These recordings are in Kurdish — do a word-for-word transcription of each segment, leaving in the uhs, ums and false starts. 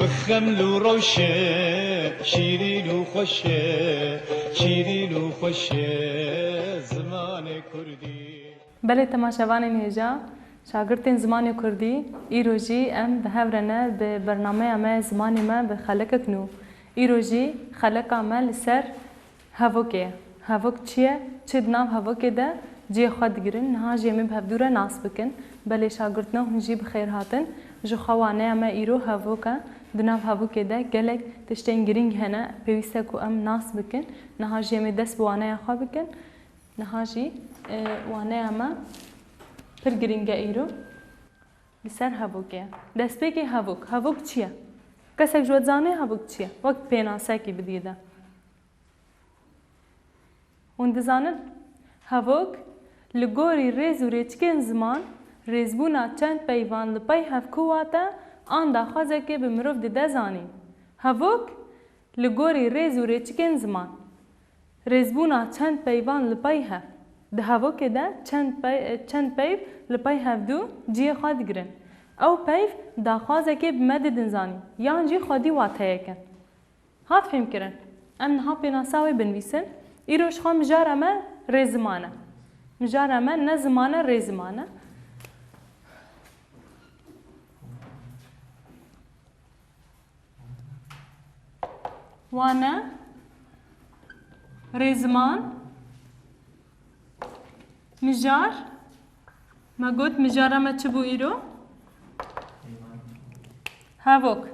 Xeml û rewşe, şîrîn û xweşe, şîrîn û xweşe, zimanê kurdî. Belê temaşevanên hêja, şagirtên zimanê kurdî, îro jî em bi hev re ne bi bernameya me zimanê me bi xelekek nû. Îro jî xeleka me li ser hevokê ye. Hevok çi ye? Çi di nav hevokê de cihê xwe digirin? Niha jî em ê bi hevdû re nas bikin. Belê şagirtno, hûn jî bi xêr hatin. Ji xwe waneya me îro hevok e. Di nav hevokê de gelek tiştên girîng hene, pêwîst e ku em nas bikin. Niha jî em ê dest bi waneya xwe bikin. Niha jî, e, waneya me pir girîng e îro. Li ser hevokê ye. Destpêkê hevok. Hevok çi ye? Kesek ji we dizane hevok çi ye? Wek pênasekî bidî de. Hûn dizanin? Hevok, li gorî rêz û rêçikên ziman, rêzbûna çend peyvan li pey hev ku wate an daxwazekê bi mirov dide zanîn. Hevok, li gorî rêz û rêçikên ziman, rêzbûna çend peyvan li pey hev. Di hevokê de çend pey-, çend peyv li pey hevdû cihê xwe digirin. Ew peyv daxwazekê bi me didin zanîn, yan jî xwedî wateyek in. Hat fêmkirin. Em niha pênasa wê binivîsin. Îro ji xwe mijara me rêziman e. Mijara me ne ziman e, rêziman e. Wane, rêziman, mijar. Me got mijara me çi bû îro? Hevok.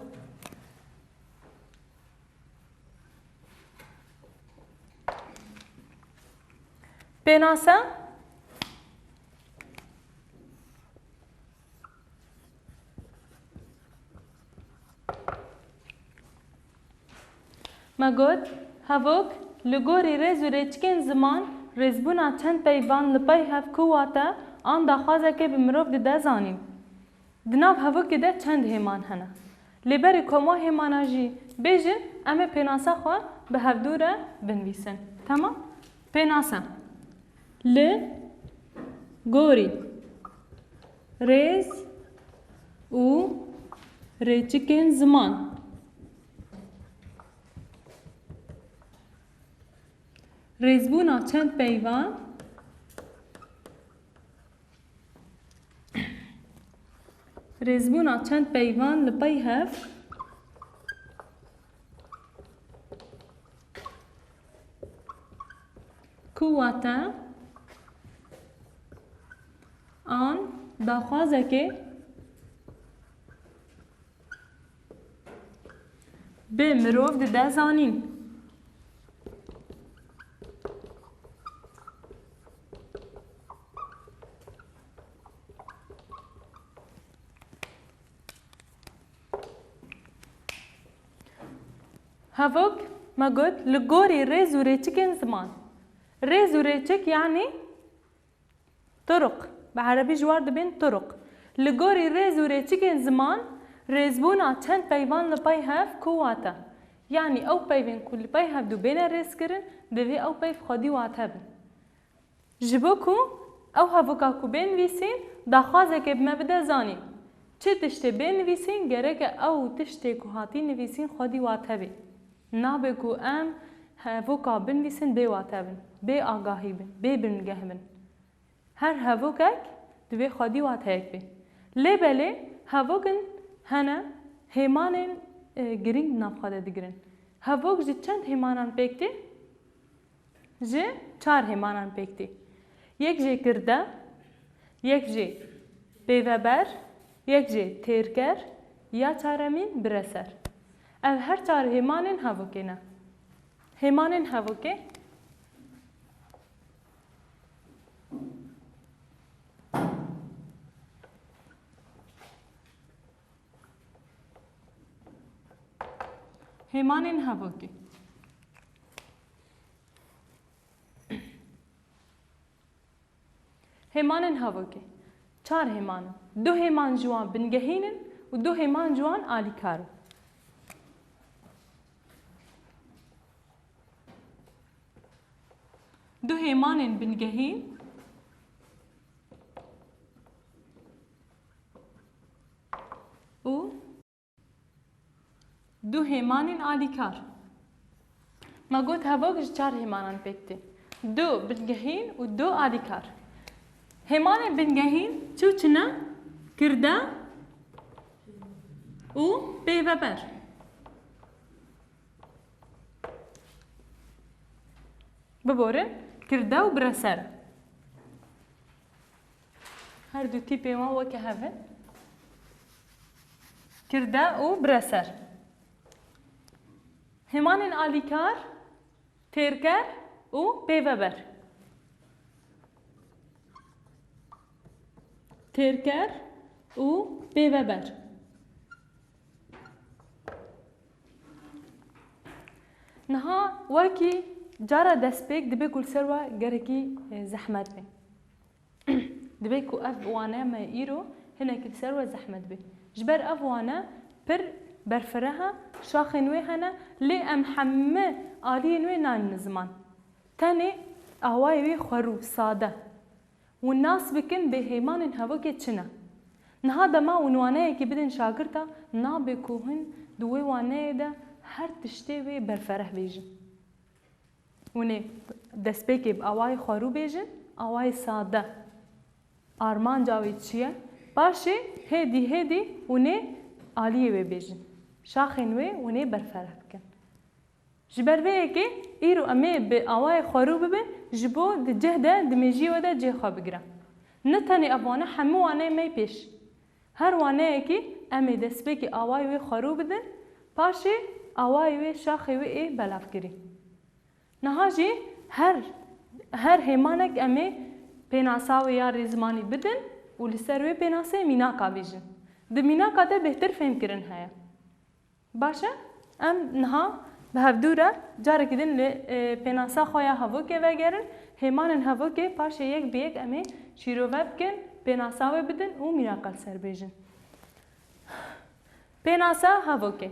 Pênase. Me got, hevok, li gorî rêz û rêçikên ziman, rêzbûna çend peyvan li pey hev ku wate an daxwazekê bi mirov dide zanîn. Di nav hevokê de çend hêman hene. Lê berî ku em wa hêmana jî bêjin, em ê pênasa xwe bi hevdû re binivîsin. Temam? Pênase. Li gorî rêz û rêçikên ziman, rêzbûna çend peyvan Rêzbûna çend peyvan li pey hev ku wate an daxwazekê bi mirov dide zanîn. Hevok, me got, li gorî rêz û rêçikên ziman. Rêz û rêçik yanî turuq. Bi erebî ji war dibên turuq. Li gorî rêz û rêçikên ziman, rêzbûna çend peyvan li pey hev ku wate. Yanî ew peyvên ku li pey hev du bêne rêzkirin, divê ew peyv xwedî wate bin. Ji bo ku ew hevoka ku bên nivîsîn, daxwazekê bi me bide zanîn. Çi tiştê bên nivîsîn, gereke ew tiştê ku hatî nivîsîn xwedî wate bê. Nabe ku em hevoka binivîsin bê wate bin, bê agahî bin, bê bingeh bin. Her hevokek divê xwedî wateyek bê. Lê belê hevokin hene hêmanên, e, girîng di nav xwe de digirin. Hevok ji çend hêmanan pêk tê? Ji çar hêmanan pêk tê. Yek jê kirde, yek jê pêveber, yek jê têrker, ya çaremîn bireser. Ev her çar hêmanên hevokê ne. Hêmanên hevokê. Hêmanên hevokê. Hêmanên hevokê. Çar hêman in. Du hêman ji wan bingehîn in û du hêman ji wan alîkar in. Du hêmanên bingehîn û Du hêmanên alîkar. Me got hevok ji çar hêmanan pêk tê. Du bingehîn û du alîkar. Hêmanên bingehîn çi û çi ne? Kirde û pêveber. Biborin, kirde û bireser. Her du tîpê wan weke hev in. Kirde û bireser. Hêmanên alîkar, têrker û pêveber. Têrker û pêveber. Niha wekî cara destpêk dibe ku li ser we gerekî, e, zehmet be. Dibe ku ev wane me îro hinekî li ser we zehmet be. Ji ber ev wane pir berfireh e, şaxên wê hene, lê em hemî aliyên wê naynin ziman. Tenê awayê wê xwerû, sade. Hûn nas bikin bê hêmanên hevokê çi ne. Niha dema hûn waneyekê bidin şagirta, nabe ku hûn di wê waneyê de her tiştê wê berfereh bêjin. Hûn ê destpêkê bi awayê xwerû bêjin, awayê sade. Armanca wê çi ye? Paşê hêdî hêdî hûn ê aliyê wê bêjin. Şaxên wê hûn ê berfereh bikin. Ji ber vê yekê îro em ê bi awayê xwerû bibin, ji bo di cih de, di mêjiyê we de cihê xwe bigire. Ne tenê ev wane, hemû waneyê me yê pêş. Her waneyekî em ê destpêkê awayê wê xwerû bidin, paşê awayê wê, şaxê wê ê belavkirî. Niha jî her, her hêmanek em ê pênasa wê ya rêzimanî bidin û li ser wê pênasê mînaka bêjin. Di mînaka de bêhtir fêhmkirin heye. Baş e, em niha bi hevdû re carekî din li, e, pênasa xwe ya hevokê vegerin. Hêmanên hevokê paşê yek bi yek em ê şîrove bikin, pênasa wê bidin û mînaka li ser bêjin. Pênasa hevokê.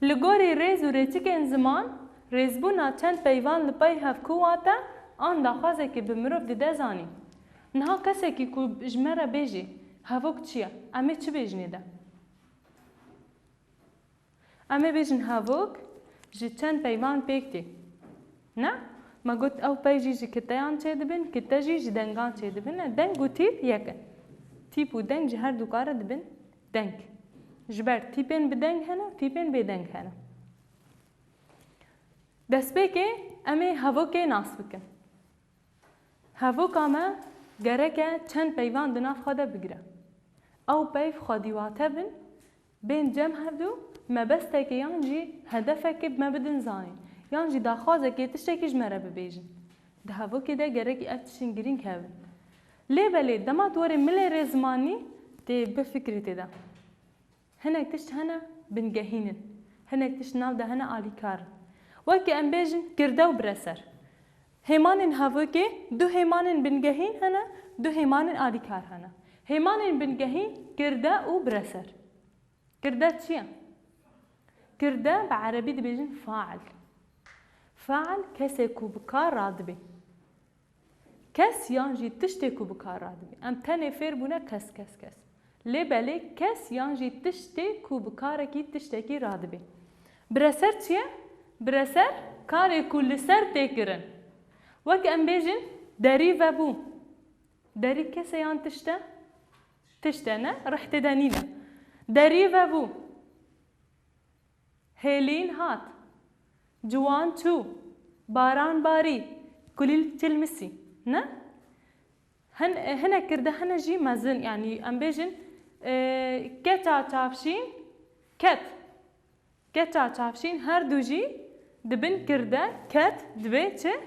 Li gorî rêz û rêçikên ziman, rêzbûna çend peyvan li pey hev ku wate, an daxwazekê bi mirov dide zanîn. Niha kesekî ku ji me re bêjê, hevok çi ye? Em ê çi bêjinê de? Em ê bêjin hevok ji çend peyvan pêk tê. Ne? Me got ew pey jî ji kiteyan çêdibin, kite jî ji dengan çêdibin. Ne, deng û tîp yek in. Tîp û deng ji her du kare dibin deng. Ji ber tîpên bi deng hene û tîpên bê deng hene. Destpêkê em ê hevokê nas bikin. Hevoka me gerek e çend peyvan di nav xwe de bigire. Ew peyv xwedîwate bin, bên cem hevdû, mebestekê yan jî hedefekê bi me bidin zanîn, yan jî daxwazekê, tiştekî ji me re bibêjin. Di hevokê de gerekî ev tiştên girîng hebin. Lê belê dema tu werê milê rêzimanî, tê bifikirî tê de. Hinek tişt hene bingehîn in. Hinek tişt nav de hene alîkar in. Wekî em bêjin kirde û bireser. Hêmanên hevokê du hêmanên bingehîn hene, du hêmanên alîkar hene. Hêmanên bingehîn kirde û bireser. Kirde çi ye? Kirde bi erebî dibêjin fail. Fail kesê ku bi kar radibê. Kes yan jî tiştê ku bi kar radibê. Em tenê fêr bûne kes, kes, kes. Lê belê kes yan jî tiştê ku bi karekî, tiştekî radibê. Bireser çi ye? Bireser karê ku li ser tê kirin. Wek em bêjin derî vebû. Derî kes e yan tişt e? Tişt e, ne? Rih tê de nîne. Derî vebû. Hêlîn hat. Ciwan çû. Baran barî. Kulîlk çilmisî. Ne? Hin-, hinek kirde hene jî mezin, yanî em bêjin, e, keça çavşîn ket. Keça çavşîn her du jî dibin kirde ket, dibê çi?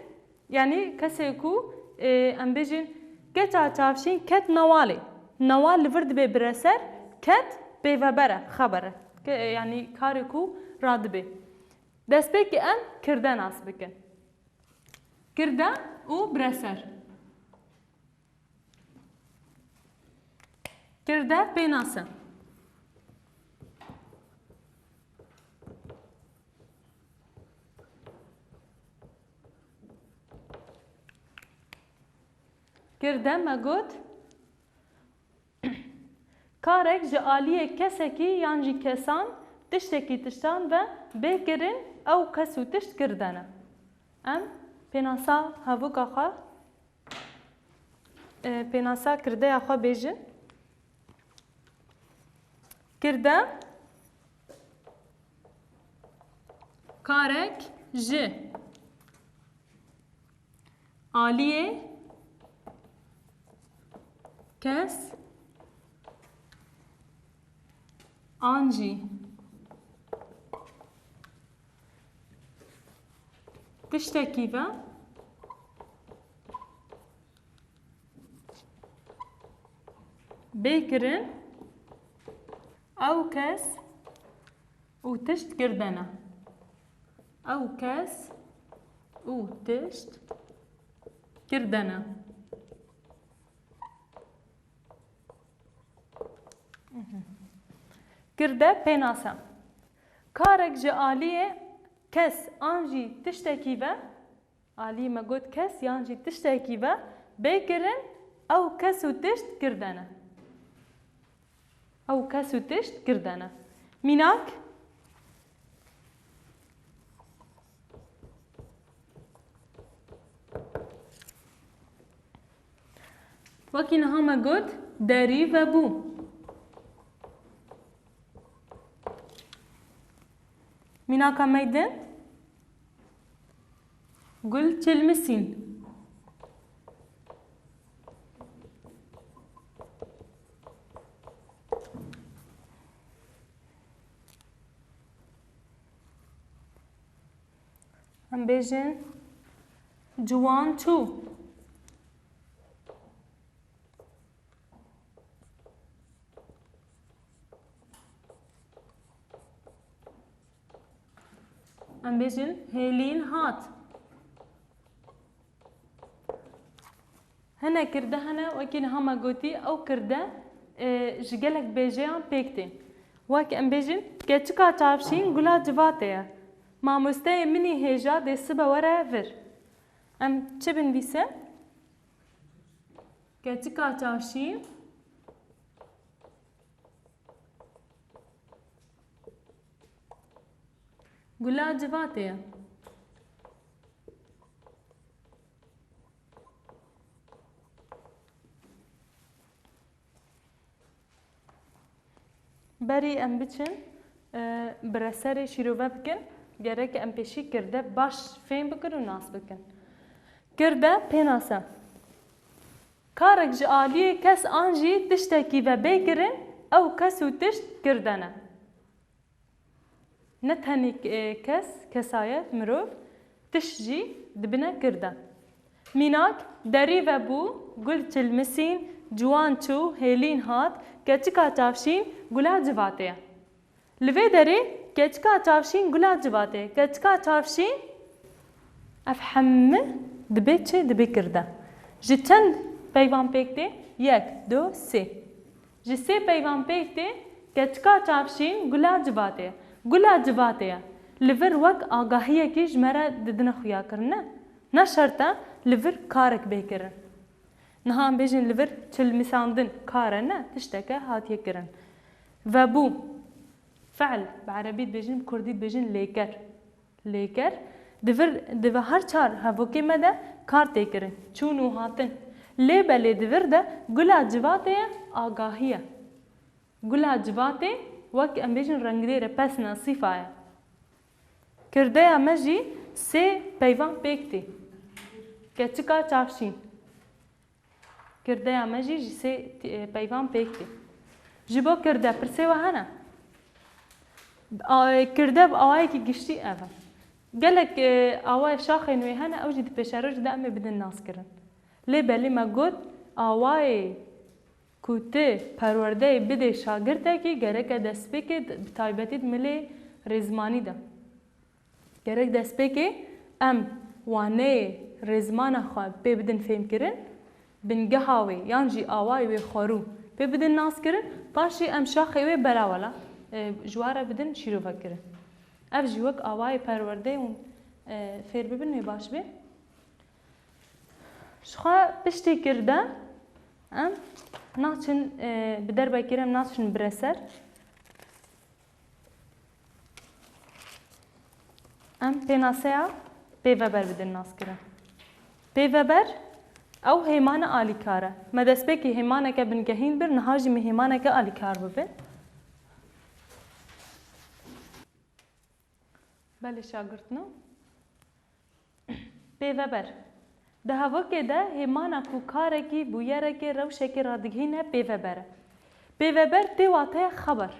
Yanî kesê ku, e, em bêjin, keça çavşîn ket newalê. Newal li vir dibe bireser, ket pêveber e, xeber e. Ke-, yanî karê ku radibe. Destpêkê em kirde nas bikin. Kirde û bireser. Kirde pênase. Kirde me got, karek ji aliyê kesekî yan jî kesan tiştekî tiştan ve bê kirin, ew kes û tişt kirde ne. Em pênasa hevoka xwe, e, pênasa kirdeya xwe bêjin. Kirde karek ji aliyê kes an jî tiştekî ve bê kirin, ew kes û tişt kirde ne. Ew kes û tişt kirde ne. Kirde pênase. Karek ji aliyê kes an jî tiştekî ve, alî me got kes yan jî tiştekî ve bê kirin, ew kes û tişt kirde ne. Ew kes û tişt kirde ne. Mînak, wekî niha me got, derî vebû. Mînaka me yê din, gul çilmisîn. Em bêjin, ciwan çû. Em bêjin, hêlîn hat. Hene kirde hene, wekî niha me gotî, ew kirde, e, ji gelek bêjeyan pêk tê. Wek em bêjin, keçika çavşîn gula civatê ye. Mamosteyê min î hêja dê sibe were vir. Em çi binivîsin? Keçika çavşîn gula civatê ye. Berî em biçin, e, bi reserê şîrove bikin, gerek em pêşî kirde baş fêm bikin û nas bikin. Kirde pênase. Karek ji aliyê kes an jî tiştekî ve bê kirin, ew kes û tişt kirde ne. Ne tenê, e, kes, kesayet, mirov, tişt jî dibine kirde. Mînak, derî vebû, gul çilmisîn, ciwan çû, hêlîn hat, keçika çavşîn, gula civatê ye. Li vê derê keçika çavşîn gula civatê ye. Keçika çavşîn, ev hemû dibê çi? Dibê kirde. Ji çend peyvan pêk tê? Yek, du, sê. Ji sê peyvan pêk tê, keçika çavşîn gula civatê ye. Gula civatê ye. Li vir wek agahiyekî ji me re didine xuyakirin, ne? Ne şert e li vir karek bê kirin. Niha em bêjin li vir çilmisandin kar e, ne, tişteke hatiye kirin. Vebû, fe'l, bi erebî dibêjin, bi kurdî dibêjin lêker. Lêker, di vir, di vir her çar hevokê me de kar tê kirin, çûn û hatin. Lê belê di vir de gula civatê ye, agahî ye. Gula civatê, wek em bêjin rengdêr e, pesna, sîfa ye. Kirdeya me jî sê peyvan pêk tê. Keçika çavşîn. Kirdeya me jî ji sê, e, peyvan pêk tê. Ji bo kirde pirsê we hene? A, kirde bi awayekî giştî ev e. Gelek, e, awayê şaxên wê hene, ew jî di pêşerojê de em ê bidin naskirin. Lê belê me got, awayê ku tu perwerdeyê bidê şagirtekî gereke destpêkê di, bi taybetî di milê rêzmanî de. Gerek destpêkê em waneyê rêzmana xwe pê bidin fêmkirin, bingeha wê yan jî awayê wê xwerû pê bidin naskirin, paşê em şaxê wê belawela, e, ji wan re bidin şîrovekirin. Ev jî wek awayê perwerdeyê hûn, e, fêr bibin wê baş bê. Ji xwe piştî kirde em naçin, e, bi dervekê re em naçin bireser. Em pênaseya pêveber bidin naskirin. Pêveber ew hêmana alîkar e. Me destpêkî hêmaneke bingehîn bir, niha jî me hêmaneke alîkar bibin. Belê şagirtno. Pêveber. Di hevokê de hêmana ku karekî, bûyerekê, rewşekê radigihîne pêveber e. Pêveber tê wateya xeber.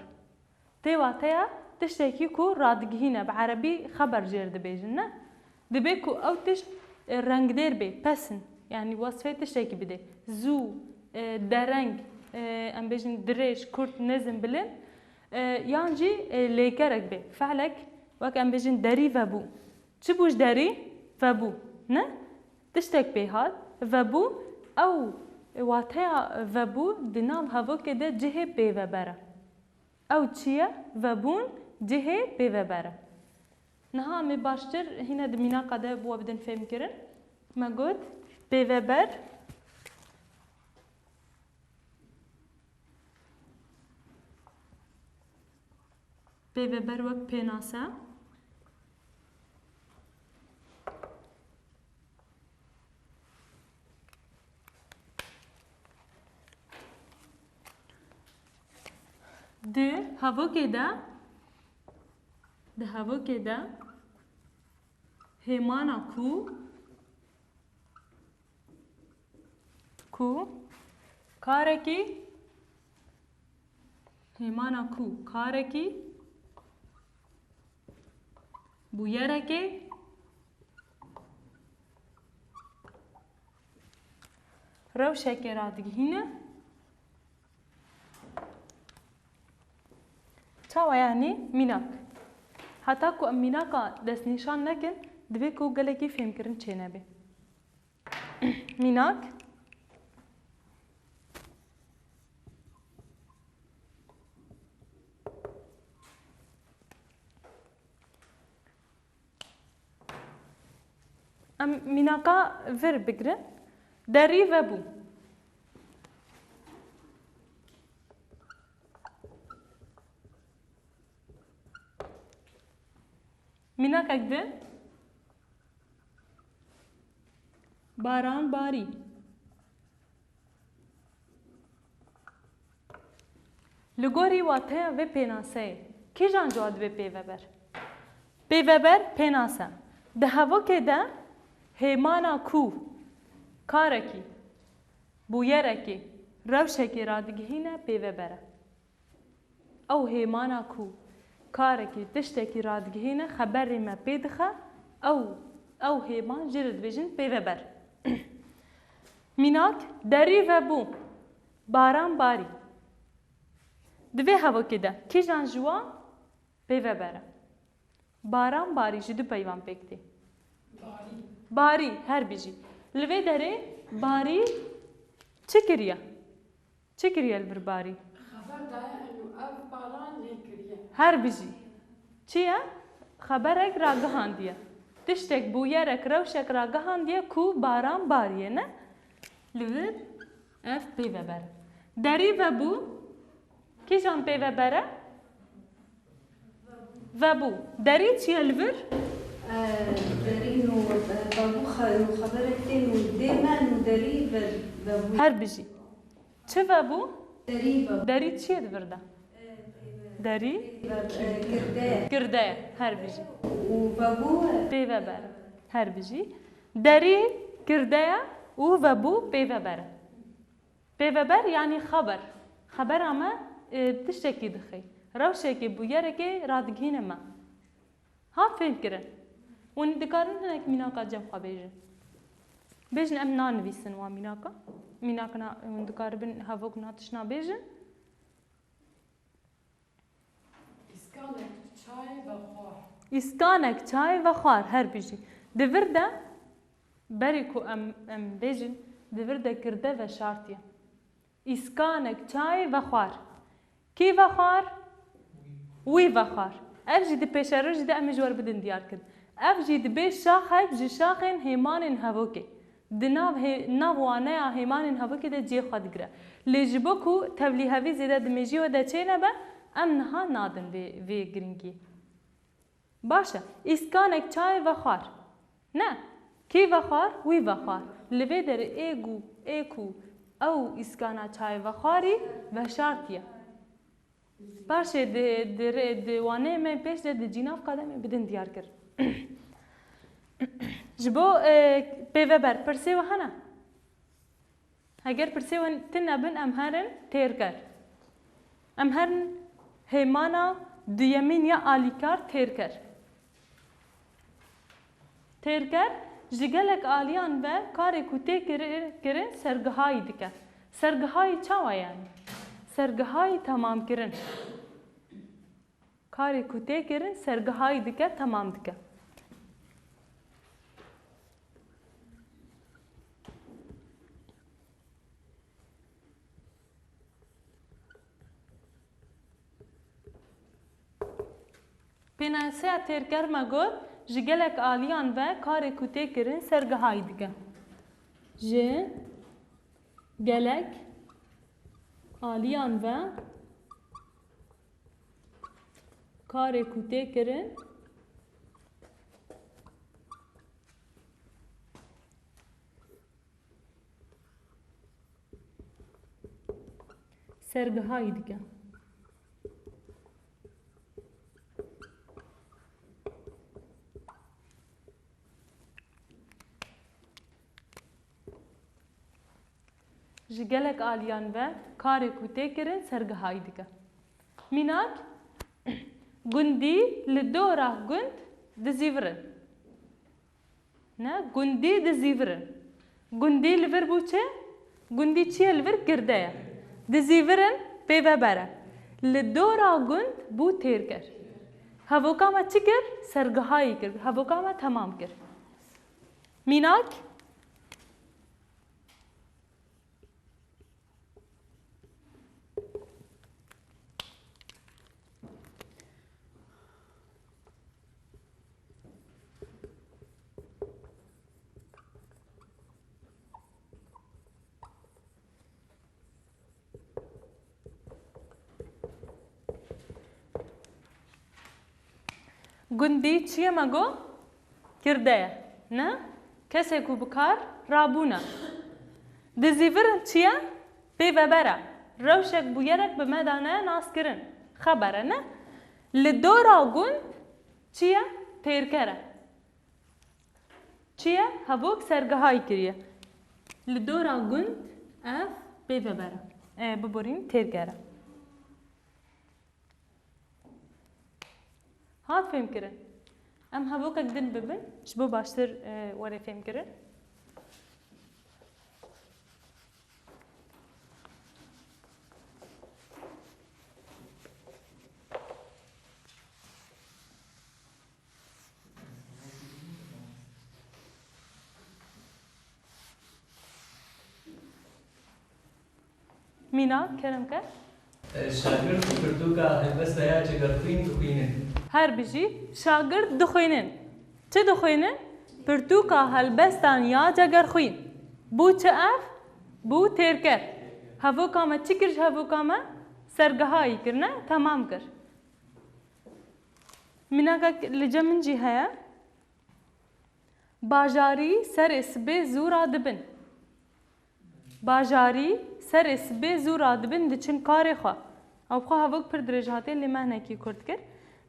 Tê wateya tiştekî ku radigihîne, bi erebî xeber jê re dibêjin, ne? Dibê ku ew tişt, e, rengdêr bê, pesin, yanî wesfê tiştekî bidê. Zû, e, dereng, e, em bêjin dirêj, kurt, nizm, bilind, e, yan jî, e, lêkerek bê. Fe'lek, wek em bêjin derî vebû. Çi bû ji derî? Vebû. Ne? Tiştek pê hat. Vebû, ew wateya vebû di nav hevokê de cihê pêveber e. Ew çi ye? Vebûn cihê pêveber e. Niha em ê baştir hîne di mînaka de bi we bidin fêmkirin. Me got, pêveber. Pêveber wek pênase. Di hevokê de, di hevokê de hêmana ku, ku karekî, hêmana ku karekî, bûyerekê, rewşekê radigihîne. Çawa yanî mînak? Heta ku em mînaka destnîşan nekin, divê ku gelekî fêmkirin çênebe. Mînak. Em mînaka vir bigirin. Derî vebû. Mînakek din. Baran barî. Li gorî wateya vê pênaseyê, kîjan ji wan dibe pêveber? Pêveber pênase. Di hevokê de hêmana ku, karekî, bûyerekî, rewşekî radigihîne pêveber e. Ew hêmana ku karekî, tiştekî radigihîne, xeberê me pê dixe, ew, ew hêman jê re dibêjin pêveber. Mînak, derî vebû, baran barî. Di vê hevokê de kîjan ji wan pêveber e? Baran barî ji du peyvan pêk tê. Barî. Barî, her bijî. Li vê derê barî çi kiriye? Çi kiriye li vir barî? Xeber daye eno ev baran lê kiriye. Her bijî. Çi ye? Xeberek ragihandiye. Tiştek, bûyerek, rewşek ragihandiye ku baran bariye, ne? Li vir ev pêveber. Derî vebû. Kîjan pêveber e? Vebû. Derî çi ye li vir? E, derî no, e, vebû xe-, no xeberek tê no dê me no derî ve-, vebû. Her bijî. Çi vebû? Derî vebû. Derî çi ye di vir de? Derî? Ve-, e, girde ye. Girde ye. Her bijî. Û vebû? Pêveber. Her bijî. Derî girde ye û vebû pêveber e. Pêveber yanî xeber. Xebera me, e, tiştekî dixê. Rewşekê, bûyerekê radigihîne me. Ha fêm kirin. Hûn dikarin hinek mînaka cem xwe bêjin. Bêjin em nanivîsin wan mînaka. Mînak na, hûn dikaribin hevok na tişna bêjin. Îskanek çayê vexwar. Îskanek çayê vexwar, her bijî. Di vir de, berî ku em, em bêjin, di vir de girde veşartiye. Îskanek çayê vexwar. Kî vexwar? Wî vexwar. Ev jî di pêşerojî de em ê ji we re bidin diyarkirin. Ev jî dibe şaxek ji şaxên hêmanên hevokê. Di nav hê-, nav waneya hêmanên hevokê de cihê xwe digire. Lê ji bo ku tevlîhevî zêde di mêjiyê we de çênebe, em niha nadin vê, vê giringiyê. Baş e. Îskanek çayê vexwar. Ne. Kî vexwar? Wî vexwar. Li vê derê ê ku, ê ku ew îskana çayê vexwarî veşartiye. Paşê di, di, di waneyê me pêş de di cînavka de me bidin diyar kir. Ji bo, e, pêveber, pirsê we hene? Heger pirsê we tune bin, em herin têrker. Em herin hêmana duyemîn ya alîkar, têrker. Têrker ji gelek aliyan ve karê ku tê kiri-, kirin sergihayî dike. Sergihayî çawa yani? Sergihayî temamkirin. Karê ku tê kirin sergihayî dike, temam dike. Pênaseya têrker me got, ji gelek aliyan ve karê ku tê kirin sergihayî dike. Ji gelek aliyan ve karê ku tê kirin sergihayî dike. Ji gelek aliyan ve karê ku tê kirin sergihayî dike. Mînak, gundî li dora gund dizîvirin. Ne, gundî dizîvirin. Gundî li vir bû çi? Gundî çi ye li vir? Girde ye. Dizîvirin pêveber e. Li dora gund bû têrker. Hevoka me çi kir? Sergihayî kir. Hevoka me temam kir. Mînak? Gundî çi ye me got? Girde ye. Ne? Kesê ku bi kar rabûne. Dizîvirin çi ye? Pêveber e. Rewşek bûyerek bi me de ne naskirin. Xeber e, ne? Li dora gund çi ye? Têrker e. Çi ye? Hevok sergihayî kiriye. Li dora gund ev pêveber e. E, biborîn têrker e. Hat fêmkirin. Em hevokek din bibin, ji bo baştir, e, were fêmkirin. Mîna, kerem ke. Şagird pirtûka helbesta ya Cegerxwîn dixwînin. Her bijî, şagird dixwînin. Çi dixwînin? Pirtûka helbestan ya Cegerxwîn. Bû çi ev? Bû têrker. Hevoka me çi kir ji hevoka me? Sergihayî kir, ne? Temam kir. Mînakek li cem min jî heye. Bajarî serê sibê zû radibin. Bajarî serê sibê zû radibin, diçin karê xwe. Ew xwe hevok pir dirêj hatiye, lê me hinekî kurt kir.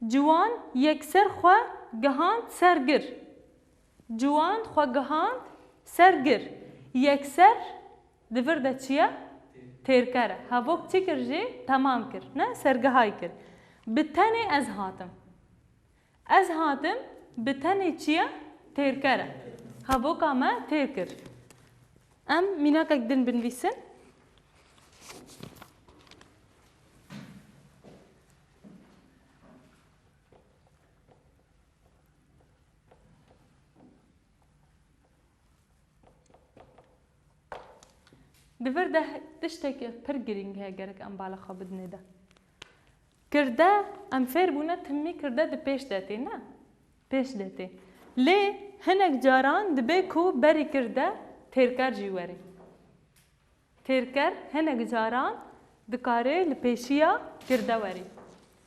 Ciwan yekser xwe gihand ser gir. Ciwan xwe gihand ser gir. Yekser di vir de çi ye? Têrker e. Hevok çi kir jê? Temam kir. Ne? Sergihayî kir. Bi tenê ez hatim. Ez hatim, bi tenê çi ye? Têrker e. Hevoka me têr kir. Em mînakek din binivîsin. Di vir de tiştek pir girîng heye, gerek em bala xwe bidinê de. Kirde, em fêr bûne timî kirde di pêş de tê, ne? Pêş de tê. Lê hinek caran dibe ku berî kirde têrker jî werê. Têrker hinek caran dikare li pêşiya kirde werî.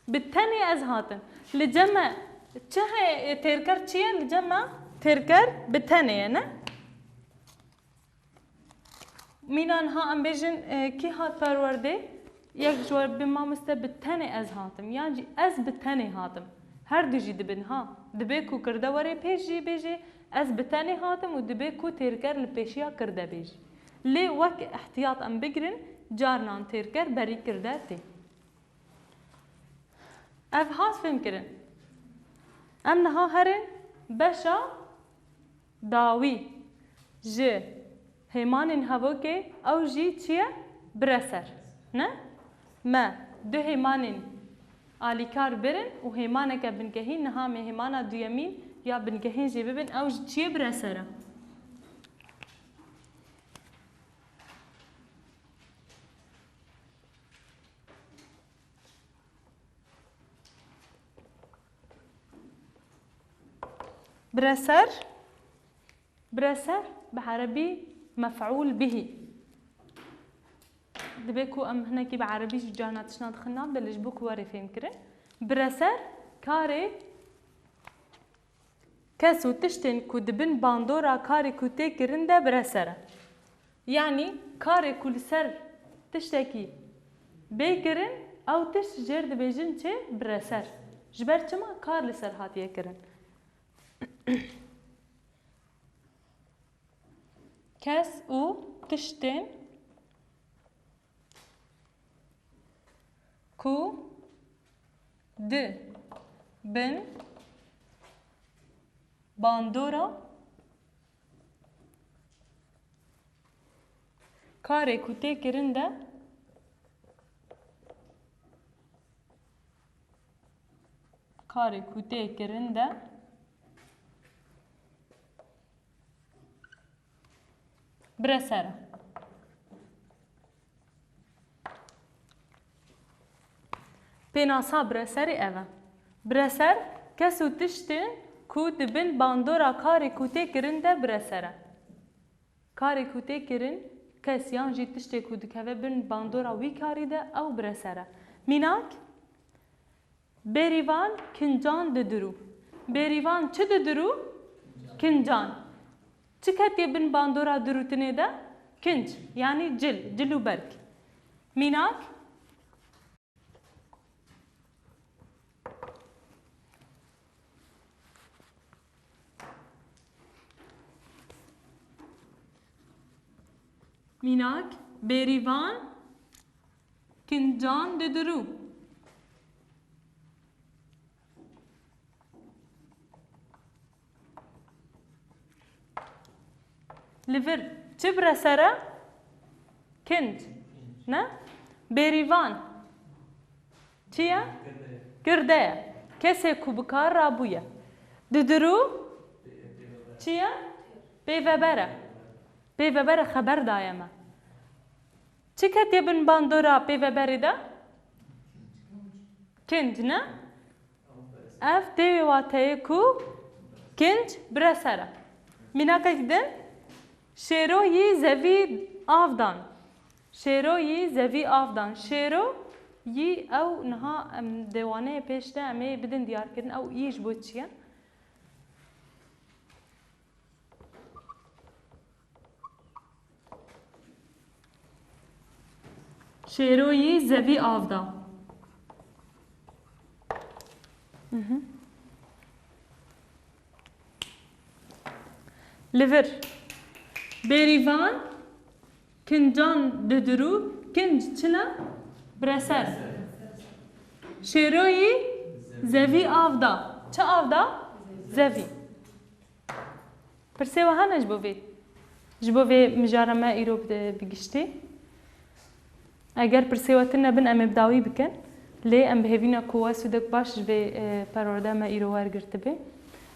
Bi tenê ez hatim. Li cem me Çi heye, e, têrker çi ye li cem me? Têrker bi tenê ye, ne? Mîna niha em bêjin, e, kî hat perwerdê? Yek ji we bi mamoste bi tenê ez hatim. Yan jî ez bi tenê hatim. Her du jî dibin ha. Dibe ku kirde were pêş jî bêjê, ez bi tenê hatim û dibe ku têrker li pêşiya kirde bêjî. Lê wek ihtiyat em bigirin, carinan têrker berî kirde tê. Ev hat fêmkirin. Em niha herin beşa dawî ji hêmanên hevokê, ew jî çi ye? Bireser. Ne? Me du hêmanên alîkar birin û hêmaneke bingehîn, niha me hêmana duyemîn ya bingehîn jî bibin, ew jî çi ye? Bireser e. Bireser, bireser bi erebî mef'ûl bihî. Dibe ku em hinekî bi erebî jî carna tiştna dixin nav de, lê ji bo ku were fêmkirin. Bireser karê kes û tiştên ku di bin bandora karê ku tê kirin de bireser e. Yanî karê ku li ser tiştekî bê kirin, ew tişt jêr dibêjin çi? Bireser. Ji ber çima? Kar li ser hatiye kirin. Kes û tiştên ku di bin bandora karê ku tê kirin de, karê ku tê kirin de bireser e. Pênasa bireserê ev e. Bireser kes û tiştên ku di bin bandora karê ku tê kirin de bireser e. Karê ku tê kirin, kes yan jî tiştê ku dikeve bin bandora wî karî de, ew bireser e. Mînak, Bêrîvan kincan didirû. Bêrîvan çi didirû? Kincan. Çi ketiye bin bandora dirûtinê de? Kinc, yanî cil, cil û berg. Mînak, Mînak, Bêrîvan kincan didirû. Li vir çi bireser e? Kinc. Ne? Bêrîvan çi ye? Girde ye. Kesê ku bi kar rabûye. Didirû çi ye? Pêveber e. Pêveber e, xeber daye me. Çi ketiye bin bandora pêveberê de? Kinc, ne? Ev tê wê wateyê ku kinc bireser e. Mînakek din, Şêro yî zevî av dan. Şêro yî zevî av dan. Şêro yî ew niha em dê waneyê pêş de em ê bidin diyarkirin. Ew yî ji bo çi ye? Şêro yî zevî av da. Mhm. Li vir. Bêrîvan kincan didirû, kinc çi ne? Bireser. Şêro yî zevî av da. Çi av da? Zevî. Pirsê we hene ji bo vê? Ji bo vê mijara me îro bi, bi giştî? Eger pirsê we tune bin, em ê bi dawî bikin. Lê em bi hêvî ne ku we sûdek baş ji vê, e, perwerde me îro wergirtibe.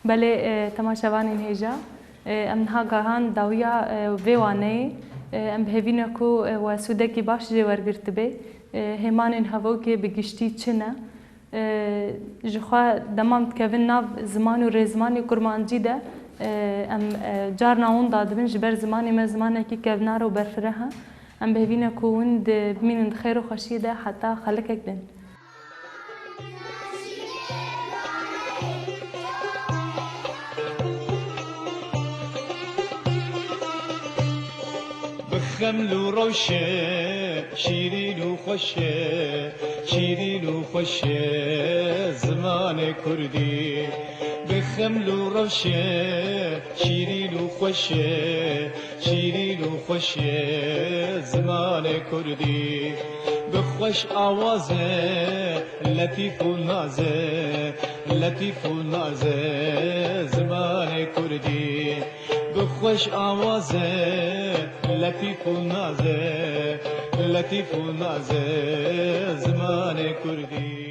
Belê, e, temaşevanên hêja, e, em niha gahan dawiya, e, vê waneyê. E, em bi hêvî ne ku, e, we sûdekî baş jê wergirtibe. E, hêmanên hevokê bi giştî çi ne? E, ji xwe dema em dikevin nav ziman û rêzimanê kurmancî de, e, em, e, carna winda dibin, ji ber zimanê me zimanekî kevnar û berfireh e. Em bi hêvî ne ku hûn di, bimînin di xêr û xweşiyê de heta xelekek din. Xeml û rewşe, şîrîn û xweş e, şîrîn û xweş e zimanê kurdî. Bi xeml û rewşe, şîrîn û xweş e, şîrîn û xweş e zimanê kurdî. Bi xweş awaze, letîf û naze, letîf û naze zimanê kurdî. Bi xweş awaze, letîf û naze, letîf û naze zimanê kurdî.